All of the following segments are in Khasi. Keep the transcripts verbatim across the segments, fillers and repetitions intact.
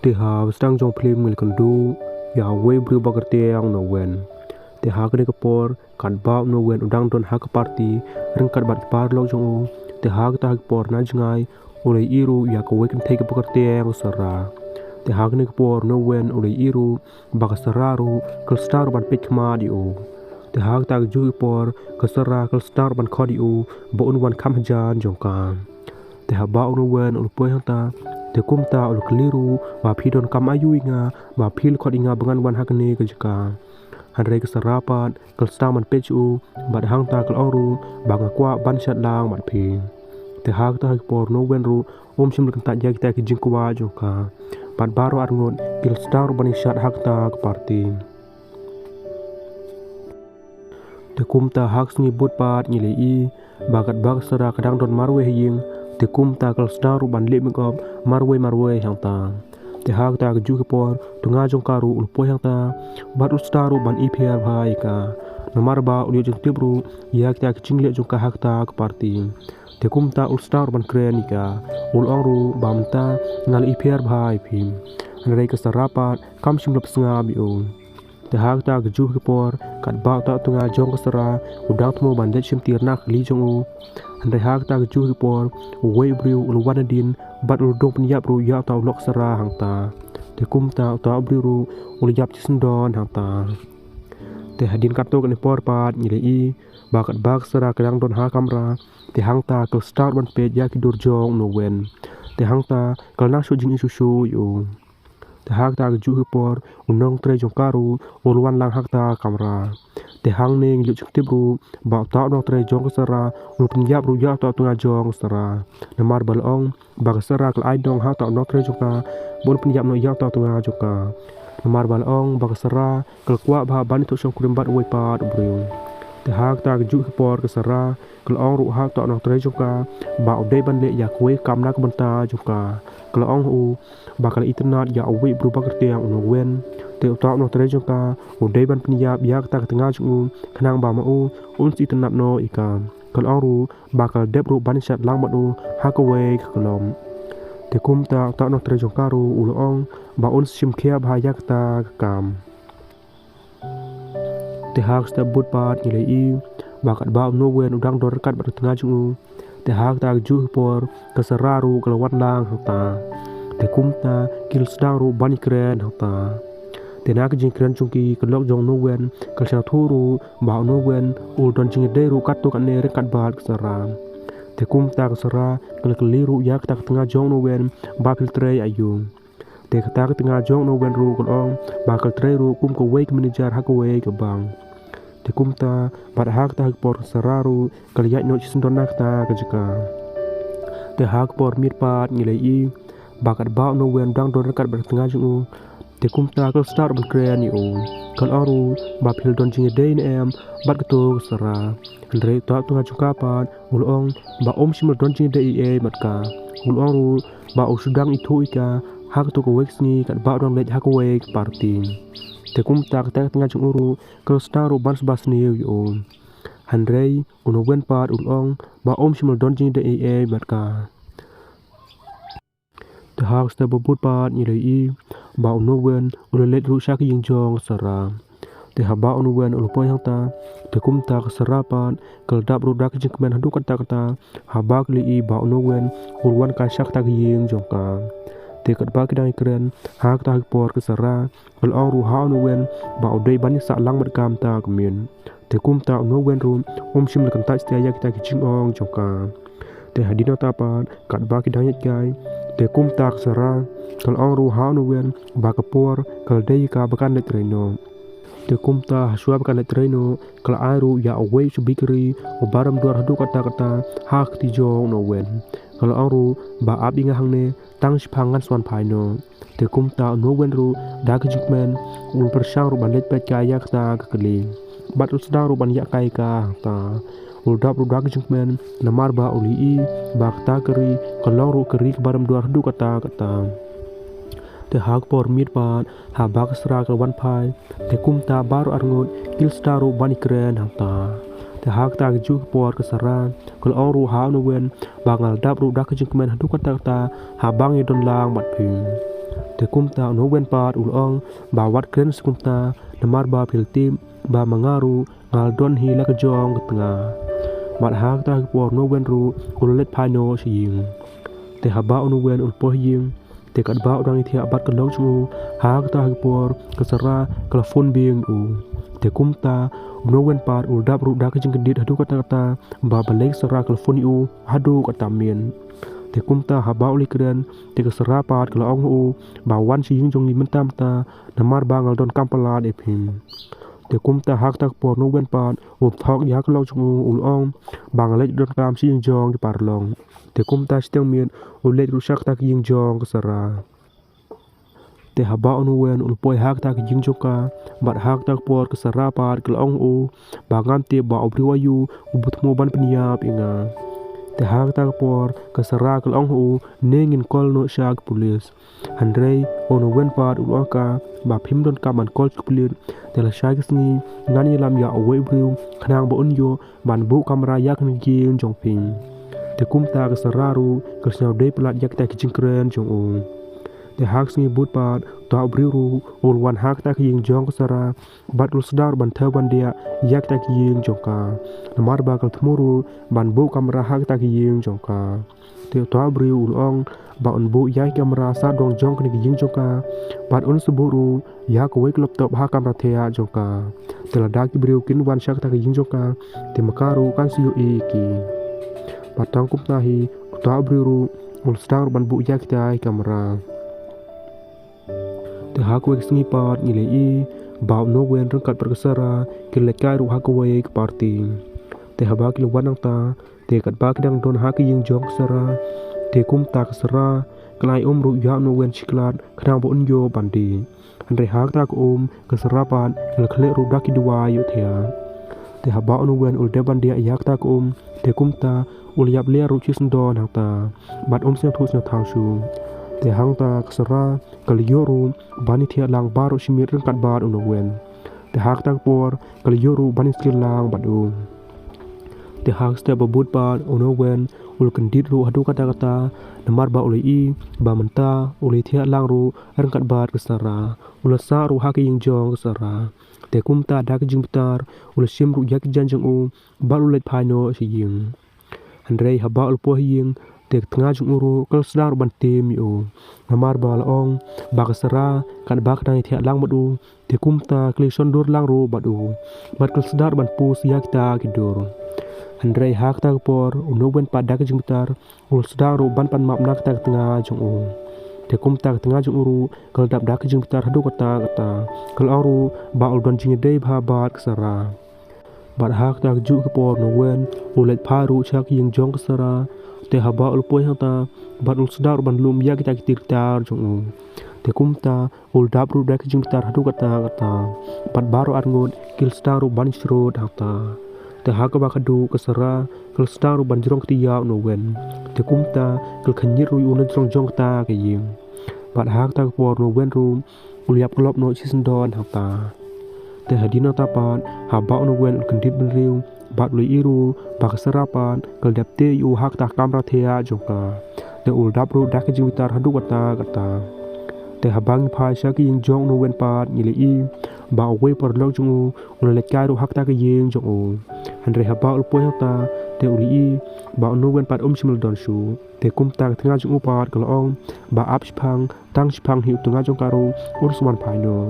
Te ha ba sdang jong phlim ngi la kynduh ïa uwei u briew ba kyrteng u Nowen. Te ha kane ka por katba u Nowen u dang don ha ka party ryngkat bad ki paralok jong u. Te ha kata ka por na jngai u la ïohi ruh ïa kawei ka kynthei kaba kyrteng u Sara. Te ha kane ka por u Nowen u la ïohi ruh ba ka Sara ruh ka la sdang ruh ban peit khmat ïa u. Te ha kata ka juh ka por ka Sara ka la sdang ruh ban khot ïa u ba un wan kham hajan jong ka. Te haba u Nowen u la poi hangta, te kumta u la kylli ruh ba phi donkam aïu ïa nga ba phi la khot ïa nga ba ngan wan ha kane ka jaka. Hynrei ka Sara pat ka la sdang ban peit sha u bad hangta ka la ong ruh ba nga kwah ban shad lang bad phi. Te ha kata ka por u Nowen ruh um shym la kyntait ïa kita ki jingkwah jong ka. Bad baroh arngut ki la sdang ruh ban ïashad ha kata ka party. Te kumta ha ka sngi bud pat ngi la ïohi ba katba ka Sara ka dang don marwei ha ïing, te kumta ka la sdang ruh ban leh makeup marwei marwei hangta. Te ha kata ka juh ka por u tnga jong ka ruh u la poi hangta bad u la sdang ruh ban ipher bha ïa ka. Namar ba u la ïoh jingtip ruh ïa kita ki jingleh jong ka ha kata ka party. Te kumta u la sdang ruh ban kren ïa ka. U la ong ruh ba mynta nga la ipher bha ïa phi. Hynrei ka Sara pat kam shym la pynsngap ïa u. Te ha kata ka juh ka por katba uta u tnga jong ka Sara u dang thmu ban leit shim tir na ka kali jong u. Hynrei ha kata ka juh ka por uwei u briew u la wan nadien bad u la dang pynïap ruh ïa uta u lok Sara hangta. Te kumta uta u briew ruh u la ïap shisyndon hangta. Te hadien katto katne por pat ngi la ïohi ba katba ka Sara ka dang don ha kamra, te hangta ka la sdang ban peit ïa ki dur jong u Nowen. Te hangta ka la nang shu jingïohi shuh shuh ïa u. Te ha kata ka juh ka por u nongtrei jong ka ruh u la wan lang ha kata ka kamra. Te hangne ngi la ïoh jingtip ruh ba uta u nongtrei jong ka Sara u la pynïap ruh ïa uta u tnga jong ka Sara. Namar ba la ong ba ka Sara ka la ai nong ha uta u nongtrei jong ka ba un pynïap noh ïa uta u tnga jong ka. Namar ba la ong ba ka Sara ka la kwah bha ban ïathuh shongkurim bad uwei pat u briew. Te ha kata ka juh ka por ka Sara ka la ong ruh ha uta u nongtrei jong ka ba u dei ban leh ïa kawei ka kam na ka bynta jong ka. Ka la ong ha u ba ka la itynnad ïa uwei u briew ba kyrteng u Nowen. Te uta u nongtrei jong ka u dei ban pynïap ïa kata ka tnga jong u khnang ba ma u un sa itynnad noh ïa ka. Ka la ong ruh ba ka la dep ruh ban ïashad lang bad u ha kawei ka kyllum. Te kumta uta u nongtrei jong ka ruh u la ong ba un sa shim khia bha ïa kata ka kam. Te ha ka step bud pat ngi la ïohi ba katba u Nowen u dang don ryngkat bad ka tnga jong u, te ha kata ka juh ka por ka Sara ruh ka la wan lang hangta. Te kumta ki la sdang ruh ban ïakren hangta. Te na ka jingkren jong ki, ka lok jong u Nowen ka la shah thoh ruh ba u Nowen u la don jingïadei ruh katto katne ryngkat bad ka Sara. Te kumta ka Sara ka la kylli ruh ïa kata ka tnga jong u Nowen ba phi la trei aïu. Te kata ka tnga jong u Nowen ruh ka la ong ba ka la trei ruh kum kawei ka manager ha kawei ka bank. Te kumta bad ha kata ka por ka Sara ruh ka la ïaid noh shisyndon na kata ka jaka. Te ha ka por miet pat ngi la ïohi ba katba u Nowen u dang don ryngkat bad ka tnga jong u, te kumta ka la start ban kren ïa u. Ka la ong ruh ba phi la don jingïadei ne em bad kato ka Sara. Hynrei uta u tnga jong ka pat u la ong ba um shym la don jingïadei ei ei bad ka. U la ong ruh ba u shu dang ithuh ïa ka ha kato kawei ka sngi katba u dang leit ha kawei ka party. Te kumta kata ka tnga jong u ruh ka la start ruh ban sngewbha sniew ïa u. Hynrei u Nowen pat u la ong ba um shym la don jingïadei ei ei bad ka. Te ha ka step ba bud pat ngi la ïohi ba u Nowen u la leit ruh sha ka ïing jong ka Sara. Te haba u Nowen u la poi hangta, te kumta ka Sara pat ka la dap ruh da ka jingkmen haduh katta katta haba ka la ïohi ba u Nowen u la wan kai sha kata ka ïing jong ka. Te katba ki dang ïakren ha kata ka por ka Sara ka la ong ruh ha u Nowen ba u dei ban ïasah lang bad ka mynta ka miet. Te kumta u Nowen ruh um shym la kyntait satia ïa kita ki jingong jong ka. Te hadien nangta pat katba ki dang ïaid kai, te kumta ka Sara ka la ong ruh ha u Nowen ba ka por ka la dei ïa ka ba kan leit trei noh. Te kumta hashwa ba kan leit trei noh ka la ai ruh ïa uwei u shibikri uba rem dwar haduh katta katta ha ka kti jong u Nowen. Ka la ong ruh ba ap ïa nga hangne tang shiphang ngan sa wan phai noh. Te kumta u Nowen ruh da ka jingkmen u la pyrshang ruh ban leit peit kai ïa kata ka kali. Bad u la sdang ruh ban ïaid kai ïa ka hangta. U la dap ruh da ka jingkmen namar ba u la ïohi ba kata ka ri ka long ruh ka ri kaba rem dwar haduh katta katta. Te ha ka por miet pat haba ka Sara ka la wan phai, te kumta baroh arngut ki la start ruh ban ïakren hangta. Te ha kata ka juh ka por ka Sara ka la ong ruh ha u Nowen ba nga la dap ruh da ka jingkmen haduh katta katta haba ngi don lang bad phi. Te kumta u Nongwen pat u la ong ba wat kren sha kumta, namar ba phi la tip ba ma nga ruh nga la don hi la ka jong ka tnga. Bad ha kata ka por u Nongwen ruh u la leit phai noh sha ïing. Te haba u Nongwen u la poi ha ïing, te katba u dang ïathiah bad ka lok jong u, ha kata ka por ka Sara ka la phone biang ïa u. Te kumta u Nongwen pat u la dap ruh da ka jingkyndit haduh katta katta ba balei ka Sara ka la phone ïa u haduh katta miet. Te kumta haba u la kren, te ka Sara pat ka la ong ha u ba wan sha ïing jong ngi mynta mynta, namar ba nga la don kam palat ïa phi. Te kumta ha kata ka por u Nongwen pat u la thok ïa ka lok jong u, u la ong ba nga leit donkam sha ïing jong ki paralok. Te kumta shiteng miet u la leit ruh sha kata ka ïing jong ka Sara. Te haba u Nongwen u la poi ha kata ka ïing jong ka, bad ha kata ka por ka Sara pat ka la ong ha u ba ngam tip ba u briew aïu uba thmu ban pynïap ïa nga. Te ha kata ka por ka Sara ka la ong ha u, ne ngin call noh sha ka pulit. Hynrei u Nongwen pat u la ong ha ka ba phim donkam ban call sha ka pulit. Te lashai ka sngi ngan ïalam ïa uwei u briew khnang ba un ïoh ban buh kamra ïa kane ka ïing jong phi. Te kumta ka Sara ruh ka la sngewdei palat ïa kita ki jingkren jong u. Te ha ka sngi bud pat uta u briew ruh u la wan ha kata ka ïing jong ka Sara, bad u la sdang ruh ban thew ban diah ïa kata ka ïing jong ka, namar ba ka la thmu ruh ban buh kamra ha kata ka ïing jong ka. Te uta u briew u la ong ba un buh ïa ki kamra sawdong jong kane ka ïing jong ka, bad un sa buh ruh ïa kawei ka laptop ha kamra thiah jong ka. Te lada ki briew kin wan sha kata ka ïing jong ka, te ma ka ruh kan sa ïohi ïa ki. Bad tang kumta hi uta u briew ruh u la sdang ruh ban buh ïa kita ki kamra. Te ha kawei ka sngi pat ngi la ïohi ba u Nongwen ryngkat bad ka Sara ki la leit kai ruh ha kawei ka party. Te haba ki la wan hangta, te katba ki dang don ha ka ïing jong ka Sara, te kumta ka Sara ka la ai um ruh ïa u Nongwen shiklat khnang ba un ïoh ban dih. Hynrei ha kata ka um ka Sara pat ka la khleh ruh da ki dawai ïohthiah. Te haba u Nongwen u la dep ban diah ïa kata ka um, te kumta u la ïap ler ruh shisyndon hangta, bad um sngewthuh sngewthaw shuh. Te hangta ka Sara ka la ïoh ruh ban ïathiah lang baroh shi miet ryngkat bad u Nongwen. Te ha kata ka por ka la ïoh ruh ban ïaskhem lang bad u. Te ha ka step ba bud pat u Nongwen u la kyndit ruh haduh katta katta, namar ba u la ïohi ba mynta u la ïathiah lang ruh ryngkat bad ka Sara. U la sah ruh ha ka ïing jong ka Sara. Te kumta da ka jingbitar u la shim ruh ïa ki jaiñ jong u bad u la leit phai noh sha ïing. Hynrei haba u la poi ha ïing, te ka tnga jong u ruh ka la sdang ruh ban tim ïa u, namar ba la ong ba ka Sara katba ka dang ïathiah lang bad u, te kumta ka la ïashon dur lang ruh bad u, bad ka la sdang ruh ban pus ïa kita ki dur. Hynrei ha kata ka por u Nongwen pat da ka jingbitar u la sdang ruh ban pan map na kata ka tnga jong u. Te kumta ka tnga jong u ruh ka la dap da ka jingbitar haduh katta katta. Ka la ong ruh ba u la don jingïadei bha bad ka Sara. Bad ha kata kajuh ka por u Nongwen u la leit phai ruh sha ka ïing jong ka Sara. Te haba u la poi hangta, bad u la sdang ruh ban lum ïa kita ki tiar ki tar jong u. Te kumta u la dap ruh da ka jingbitar haduh katta katta, bad baroh arngut ki la sdang ruh ban shrut hangta. Te ha kaba khatduh ka Sara ka la sdang ruh ban jrong kti ïa u Nongwen. Te kumta ka la khñiot ruh ïa u na jrong jong kata ka ïing. Bad ha kata ka por u Nongwen ruh u la ïap klop noh shisyndon hangta. Te hadien nangta pat haba u Nongwen u la kyndit bynriew, bad u la ïohi ruh ba ka Sara pat ka la dep teh ïa u ha kata ka kamra thiah jong ka. Te u la dap ruh da ka jingbitar haduh katta katta. Te haba ngi phai sha ka ïing jong u Nongwen pat ngi la ïohi ba uwei u paralok jong u u la leit kai ruh ha kata ka ïing jong u. Hynrei haba u la poi hangta, te u la ïohi ba u Nongwen pat um shym la don shuh. Te kumta ka tnga jong u pat ka la ong ba ap shiphang, tang shiphang hi u tnga jong ka ruh un sa wan phai noh.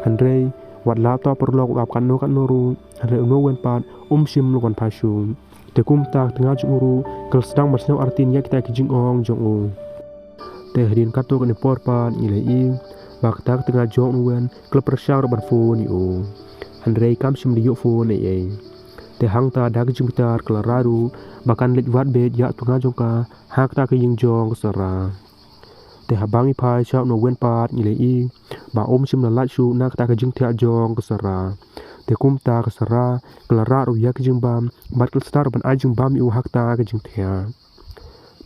Hynrei wat la uta u paralok u ap katno katno ruh, hynrei u Nongwen pat um shym la wan phai shuh. Te kumta ka tnga jong u ruh ka la sdang ban sngew artatien ïa kita ki jingong jong u. Te hadien katto katne por pat ngi la ïohi ba kata ka tnga jong u Nongwen ka la pyrshang ruh ban phone ïa u, hynrei kam shym la ïoh phone ei ei. Te hangta da ka jingbitar ka la rai ruh ba kan leit wad beit ïa u tnga jong ka ha kata ka ïing jong ka Sara. Te haba ngi phai sha u Nongwen pat ngi la ïohi ba um shym la lait shuh na kata ka jingthiah jong ka Sara. Te kumta ka Sara ka la rah ruh ïa ka jingbam, bad ka la start ban ai jingbam ïa u ha kata ka jingthiah.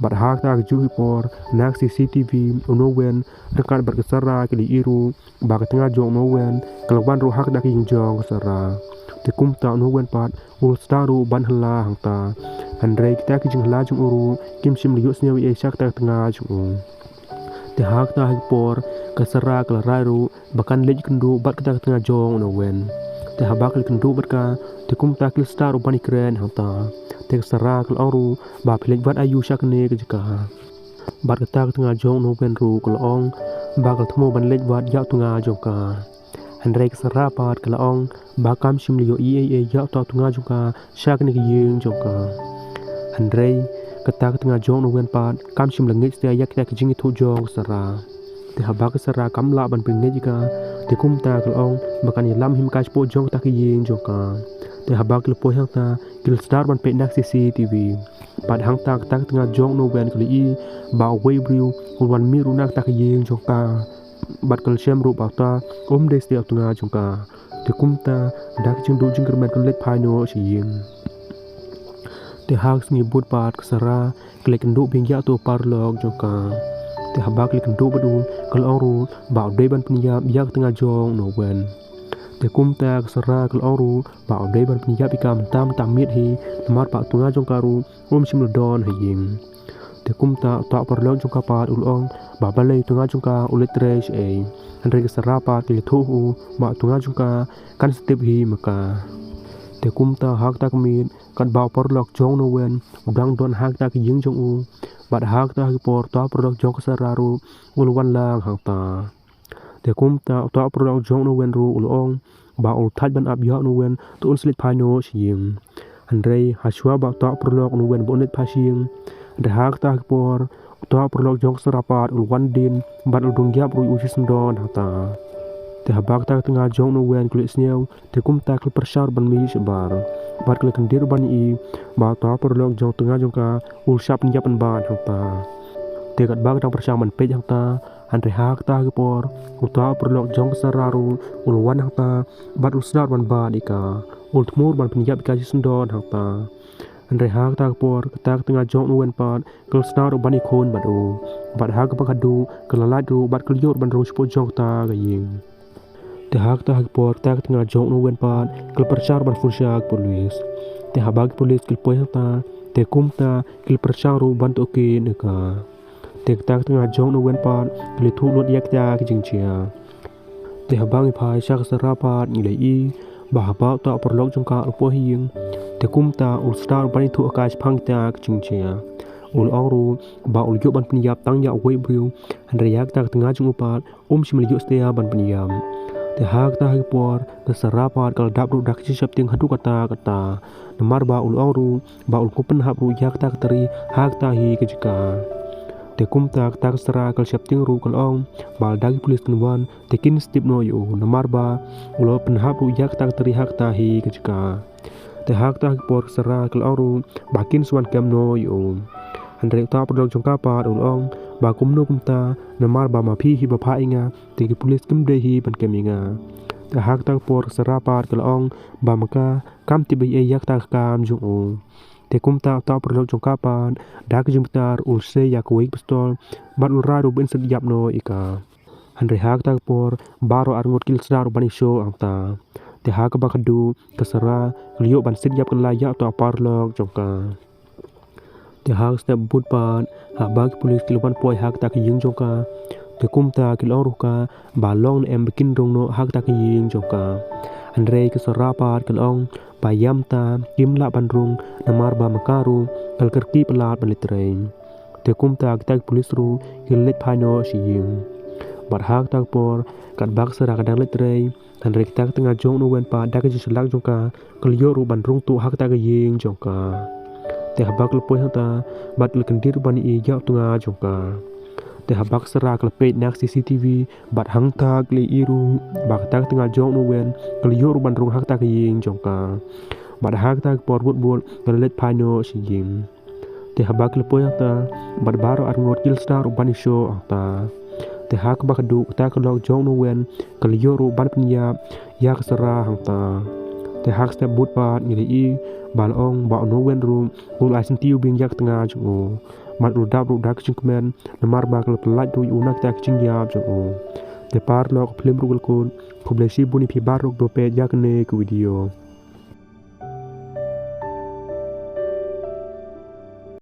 Bad ha kata kajuh ka por na ka C C T V u Nongwen ryngkat bad ka Sara ki la ïohi ruh ba ka tnga jong u Nongwen ka la wan ruh ha kata ka ïing jong ka Sara. Te kumta u Nongwen pat u la sdang ruh ban hla hangta. Hynrei kita ki jingla jong u ruh kim shym la ïohsngew ei ei sha kata ka tnga jong u. Te ha kata ka por ka Sara ka la rai ruh ba kan leit kynduh bad kata ka tnga jong u Nowen. Te haba ka leit kynduh bad ka, te kumta ki la sdang ruh ban ïakren hangta. Te ka Sara ka la ong ruh ba phi leit wad aïu sha kane ka jaka. Bad kata ka tnga jong u Nowen ruh ka la ong ba ka la thmu ban leit wad ïa u tnga jong ka. Hynrei ka Sara pat ka la ong ba kam shym la ïoh ei ei ïa uta u tnga jong ka sha kane ka ïing jong ka. Hynrei kata ka tnga jong u Nowen pat kam shym la ngeit satia ïa kita ki jingïathuh jong ka Sara. Te haba ka Sara kam lah ban pynngeit ïa ka, te kumta ka la ong ba kan ïalam hi ma ka shapoh jong kata ka ïing jong ka. Te haba ki la poi hangta, ki la sdang ban peit na ka C C T V. Bad hangta kata ka tnga jong u Nowen ka la ïohi ba uwei u briew u la wan mih ruh na kata ka ïing jong ka. Bad ka la shem ruh ba uta um dei satia u tnga jong ka. Te kumta da ka jingduh jingkyrmen ka la leit phai noh sha ïing. Te ha ka sngi bud pat ka Sara ka leit kynduh biang ïa uta u paralok jong ka. Te haba ka leit kynduh bad u, ka la ong ruh ba u dei ban pynïap ïa ka tnga jong u Nowen. Te kumta ka Sara ka la ong ruh ba u dei ban pynïap ïa ka mynta mynta miet hi, namar ba u tnga jong ka ruh um shym la don ha ïing. Te kumta uta u paralok jong ka pat u la ong ba balei u tnga jong ka u leit trei shaei. Hynrei ka Sara pat ka la ïathuh ha u ba u tnga jong ka kan sa tip hi ma ka. Te kumta ha kata ka miet katba u paralok jong u Nowen u dang don ha kata ka ïing jong u, bad ha kata ka por uta u paralok jong ka Sara ruh u la wan lang hangta. Te kumta uta u paralok jong u Nowen ruh u la ong ba u la thait ban ap ïa u Nowen, te un sa leit phai noh sha ïing. Hynrei ha shuwa ba uta u paralok u Nowen ba un leit phai sha ïing, hynrei ha kata ka por uta u paralok jong ka Sara pat u la wan dien bad u la dung ïap ruh ïa u shisyndon hangta. Te haba kata ka tnga jong u Nowen ka la ïohsngew, te kumta ka la pyrshang ban mih shabar. Bad ka la kyndit ruh ban ïohi ba uta u paralok jong u tnga jong ka u la shah pynïap pynban hangta. Te katba ka dang pyrshang ban peit hangta, hynrei ha kata ka por uta u paralok jong ka Sara ruh u la wan hangta bad u la sdang ban bat ïa ka. U la thmu ruh ban pynïap ïa ka shisyndon hangta. Hynrei ha kata ka por kata ka tnga jong u Nowen pat ka la sdang ruh ban ïakhun bad u. Bad ha kaba khadduh ka la lait ruh bad ka la ïoh ruh ban rung shapoh jong kata ka ïing. Te ha kata ka por kata ka tnga jong u Nowen pat ka la pyrshang ruh ban phone sha ki pulit. Te haba ki pulit ki la poi hangta, te kumta ki la pyrshang ruh ban tohkit ïa ka. Te kata ka tnga jong u Nowen pat ka la ïathuh lut ïa kata ka jingjia. Te haba ngi phai sha ka Sara pat ngi la ïohi ba haba uta u paralok jong ka u la poi ha ïing, te kumta u la sdang ruh ban ïathuh ïa ka shaphang kata ka jingjia. U la ong ruh ba u la ïoh ban pynïap tang ïa uwei u briew, hynrei ïa kata ka tnga jong u pat um shym la ïoh satia ban pynïap. Te ha kata ka por ka Sara pat ka la dap ruh da ka jingsheptieng haduh katta katta. Namar ba u la ong ruh ba u la pynhap ruh ïa kata ka tari ha kata hi ka jaka. Te kumta kata ka Sara ka la sheptieng ruh ka la ong ba lada ki pulit kin wan te kin sa tip noh ïa u, namar ba u la pynhap ruh ïa kata ka tari ha kata hi ka jaka. Te ha kata ka por ka Sara ka la ong ruh ba kin sa wan kem noh ïa u. Hynrei uta u paralok jong ka pat u la ong ba kumno kumta, namar ba ma phi hi ba phah ïa nga, te ki pulit kim dei hi ban kem ïa nga. Te ha kata ka por ka Sara pat ka la ong ba ma ka kam tip ei ei ïa kata ka kam jong u. Te kumta uta u paralok jong ka pat da ka jingbitar u la sei ïa kawei ka pistol bad u la rai ruh ba in sa ïap noh ïa ka. Hynrei ha kata ka por baroh arngut ki la sdang ruh ban ïashoh hangta. Te ha kaba khadduh ka Sara ka la ïoh ban sit ïap kylla ïa uta u paralok jong ka. Te ha ka step bud pat haba ki pulit ki la wan poi ha kata ka ïing jong ka, te kumta ki la ong ruh ïa ka ba long ne em ba kin rung noh ha kata ka ïing jong ka. Hynrei ka Sara pat ka la ong ba ïa mynta kim lah ban rung, namar ba ma ka ruh ka la kyrkieh palat ban leit trei. Te kumta kita ki pulit ruh ki la leit phai noh sha ïing. Bad ha kata ka por katba ka Sara ka dang leit trei, hynrei kata ka tnga jong u Nowen pat da ka jingshlak jong ka ka la ïoh ruh ban rung tuh ha kata ka ïing jong ka. Te haba ka la poi hangta bad ka la kyndit ruh ban ïohi ïa u tnga jong ka. Te haba ka Sara ka la peit na ka C C T V bad hangta ka la ïohi ruh ba kata ka tnga jong u Nowen ka la ïoh ruh ban rung ha kata ka ïing jong ka. Bad ha kata ka por bud bud ka la leit phai noh sha ïing. Te haba ki la poi hangta bad baroh arngut ki la sdang ruh ban ïashoh hangta. Te ha kaba khadduh kata ka lok jong u Nowen ka la ïoh ruh ban pynïap ïa ka Sara hangta. Te ha ka step bud pat ngi la ïohi ba la ong ba u Nowen ruh u la ai syntiew biang ïa ka tnga jong u. Bad u la dap ruh da ka jingkmen namar ba ka la pyllait ruh ïa u na kata ka jingïap jong u. Te paralok, ka phlim ruh ka la kut. Khublei shibun ïa phi baroh kiba peit ïa kane ka video.